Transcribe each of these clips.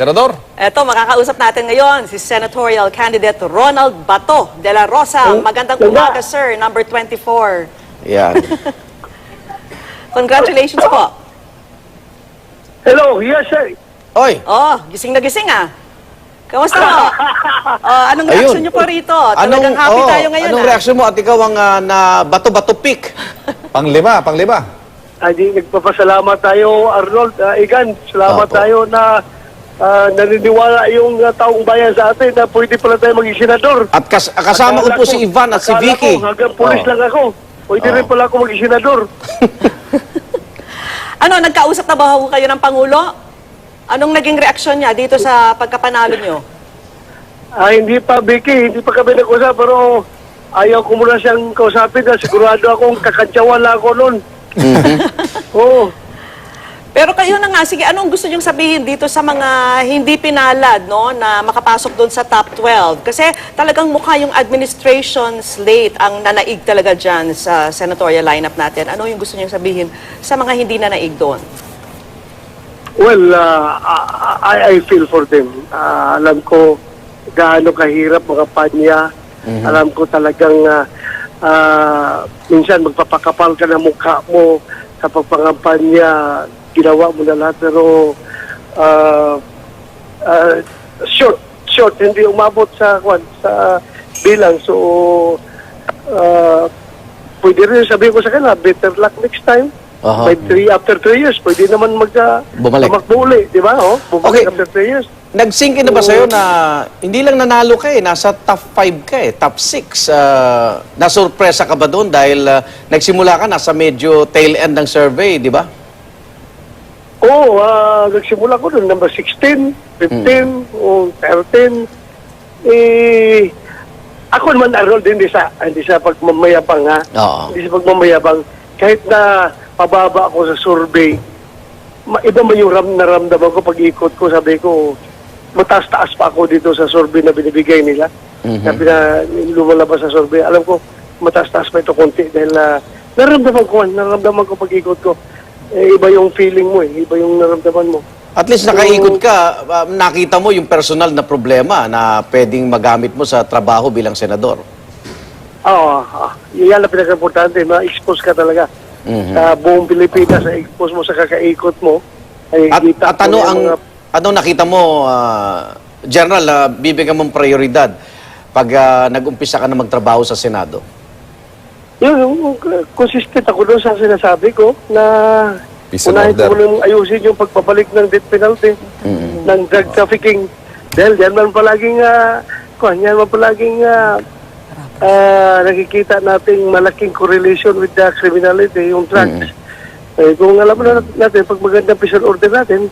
Senador. Eto, makakausap natin ngayon si Senatorial Candidate Ronald Bato de la Rosa. Magandang umaga, sir. Number 24. Yan. Congratulations po. Hello, yes sir. Oy, Oh, gising na gising ah. Kamusta mo? Anong Ayun. reaction niyo po rito? Talagang happy tayo ngayon anong reaction mo at ikaw ang na bato-bato pick? Panglima. Ay, di, nagpapasalamat tayo, Arnold. Igan, salamat Opo. tayo na naniniwala yung taong bayan sa atin na pwede pala tayo maging senador. At kasama ko po si Ivan at si akala Vicky. Ko, hanggang pulis Oh. lang ako. Pwede rin pala ako maging senador. Ano, nagkausap na ba ho kayo ng Pangulo? Anong naging reaksyon niya dito sa pagkapanalo niyo? Hindi pa, Vicky, hindi pa kami nag-usap, pero ayaw ko muna siyang kausapin na sigurado akong kakantsawan lang ako noon. Oo. Pero kayo na nga, sige, anong gusto niyong sabihin dito sa mga hindi pinalad, no, na makapasok doon sa top 12? Kasi talagang mukha yung administration slate ang nanaig talaga dyan sa senatorial lineup natin. Ano yung gusto niyong sabihin sa mga hindi nanaig doon? Well, I feel for them. Alam ko gaano kahirap mga panya. Alam ko talagang minsan magpapakapal ka ng mukha mo sa pagpangampanya. Ginawa mo na lahat, pero short, hindi umabot sa bilang. So, pwede rin sabihin ko sa kanila, better luck next time. Aha. After 3 years, pwede naman Bumalik. tumakbo uli, di ba? Okay. Bumalik after 3 years. Nag-sink in na ba sa'yo na hindi lang nanalo ka nasa top 5 ka top 6. Nasurpresa ka ba doon dahil nagsimula ka nasa medyo tail end ng survey, di ba? Oo, nagsimula ko doon, number 16, 15, o 13. Ako naman, Arnold, hindi sa pagmamayabang, ha? Oo. Hindi sa pagmamayabang. Kahit na pababa ako sa survey, iba man yung naramdaman ko pag ikot ko, sabi ko, mataas-taas pa ako dito sa survey na binibigay nila. Sabi na lumalabas sa survey, alam ko, mataas-taas pa ito konti dahil naramdaman ko pag ikot ko. Iba yung feeling mo iba yung naramdaman mo. At least nakaikot ka, nakita mo yung personal na problema na pwedeng magamit mo sa trabaho bilang senador. Yan ang pinaka-importante, ma-expose ka talaga. Sa buong Pilipinas, expose mo sa kakaikot mo. At ano nakita mo, General, bibigyan mong prioridad pag nag-umpisa ka na magtrabaho sa Senado? Yung consistent ako doon sa sinasabi ko na Peace and unahin order. ko muna ayusin yung pagbabalik ng death penalty, ng drug trafficking. Dahil yan man palaging nakikita nating malaking correlation with the criminality, yung drugs. Kung alam mo na natin, pag maganda peace and order natin,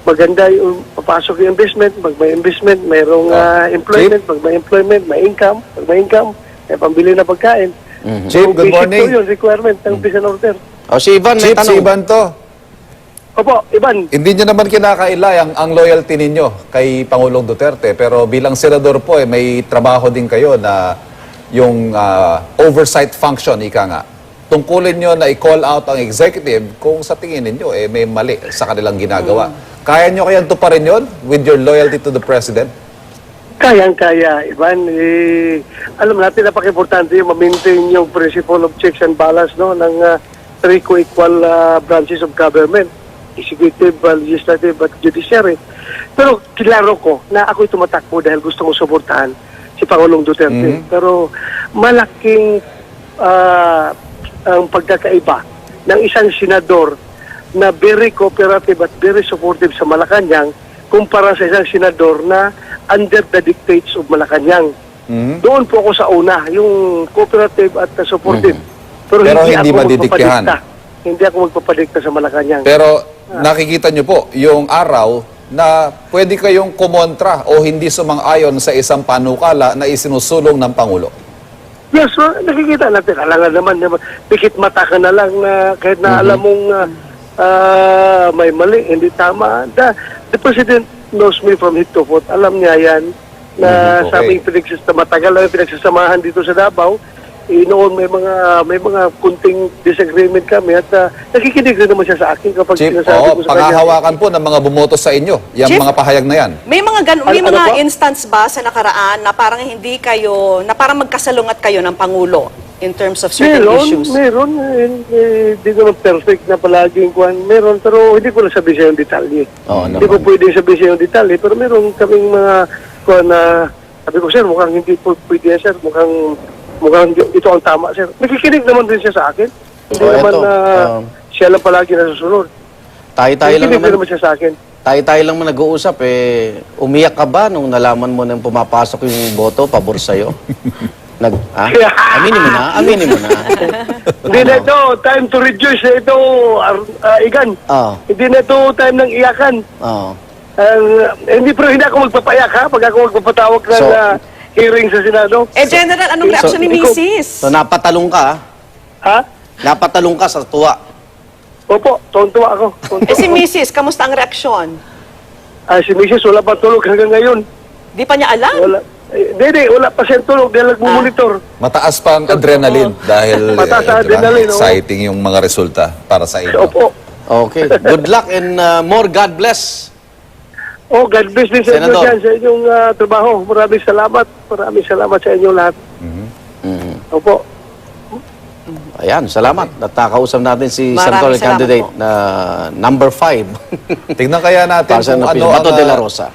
maganda yung papasok yung investment. Pag may investment, mayroong employment. Pag may employment, may income. Pag may income, may pambili na pagkain. Chief, good basic morning. to yun, requirement ng peace and order. O si Ivan, may Chief, tanong. si Ivan to. Opo, Ivan. Hindi nyo naman kinakaila ang loyalty ninyo kay Pangulong Duterte. Pero bilang senador po, may trabaho din kayo na yung oversight function, ika nga. Tungkulin nyo na i-call out ang executive kung sa tingin ninyo may mali sa kanilang ginagawa. Kaya nyo kayang tuparin yun with your loyalty to the President? Kayang-kaya, Ivan. Alam natin, napaka-importante yung ma-maintain yung principle of checks and balance ng three co-equal branches of government. Executive, legislative, at judiciary. Pero kilaro ko na ako'y tumatakbo dahil gusto kong suportahan si Pangulong Duterte. Pero malaking ang pagkakaiba ng isang senador na very cooperative at very supportive sa Malacanang kumpara sa isang senador na under the dictates of Malacanang. Doon po ako sa una, yung cooperative at supportive. Pero hindi ako madidiktahan. magpapadikta. Hindi ako magpapadikta sa Malacanang. Pero nakikita nyo po yung araw na pwede kayong kumontra o hindi sumang-ayon sa isang panukala na isinusulong ng Pangulo. Yes, so, nakikita natin. Alangan naman, pikit mata ka na lang na kahit na alam mong may mali, hindi tama. The President knows me from head to foot. Alam niya yan na sa aming matagal na pinagsasamahan dito sa Davao. noon may mga kunting disagreement kami at nakikinig rin naman siya sa akin kapag Chief, sinasabi ko sa kanya. pangahawakan po ng mga bumoto sa inyo, yung Chief? mga pahayag na yan. May mga may Ano mga po? instance ba sa nakaraan na parang hindi kayo, na parang magkasalungat kayo ng Pangulo in terms of certain issues? Meron. Hindi naman perfect na palaging kuhan. Meron, pero hindi ko na sabihin sa yung detalye. Oo Hindi ko naman. pwede sabihin sa yung detalye, pero meron kaming mga kuhan na, sabi ko, sir, mukhang hindi po pwede yan, sir. Mukhang ito ang tama, sir. Nakikinig naman din siya sa akin. Hindi Oh, naman eto, na siya lang palagi nasusunod. Tayo-tayo lang Nakikinig din naman. naman siya sa akin. Tayo-tayo lang man nag-uusap umiyak ka ba nung nalaman mo nang pumapasok yung boto pabor sa'yo? Aminin mo na. Hindi na ito, time to rejoice na ito, Igan. Oo. Hindi na ito time ng iyakan. Oo. Hindi ako magpapayak ha, pag ako magpapatawag ng So- hearing sa Senado. General, anong reaksyon ni ikaw- Mrs.? So napatalong ka, Ha? napatalong ka sa tuwa. Opo, tontuwa ako. Eh si Mrs., kamusta ang reaksyon? Si Mrs. wala pa tulog hanggang ngayon. Di pa niya alam? Wala. Hindi, wala pa siyang tulog dahil nagmumonitor. Mataas pa ang adrenaline dahil Mataas ang adrenaline, oo. exciting yung mga resulta para sa inyo. Opo. Okay. Good luck and more God bless. Oh, God bless din sa inyo Senador. dyan, sa inyong trabaho. Maraming salamat. Maraming salamat sa inyo lahat. Mhm. Opo. Ayan, salamat. Natakausap natin si Maraming senatorial salamat candidate po. na number 5. Tingnan kaya natin Para sa kung ano Bato ang, de la Rosa.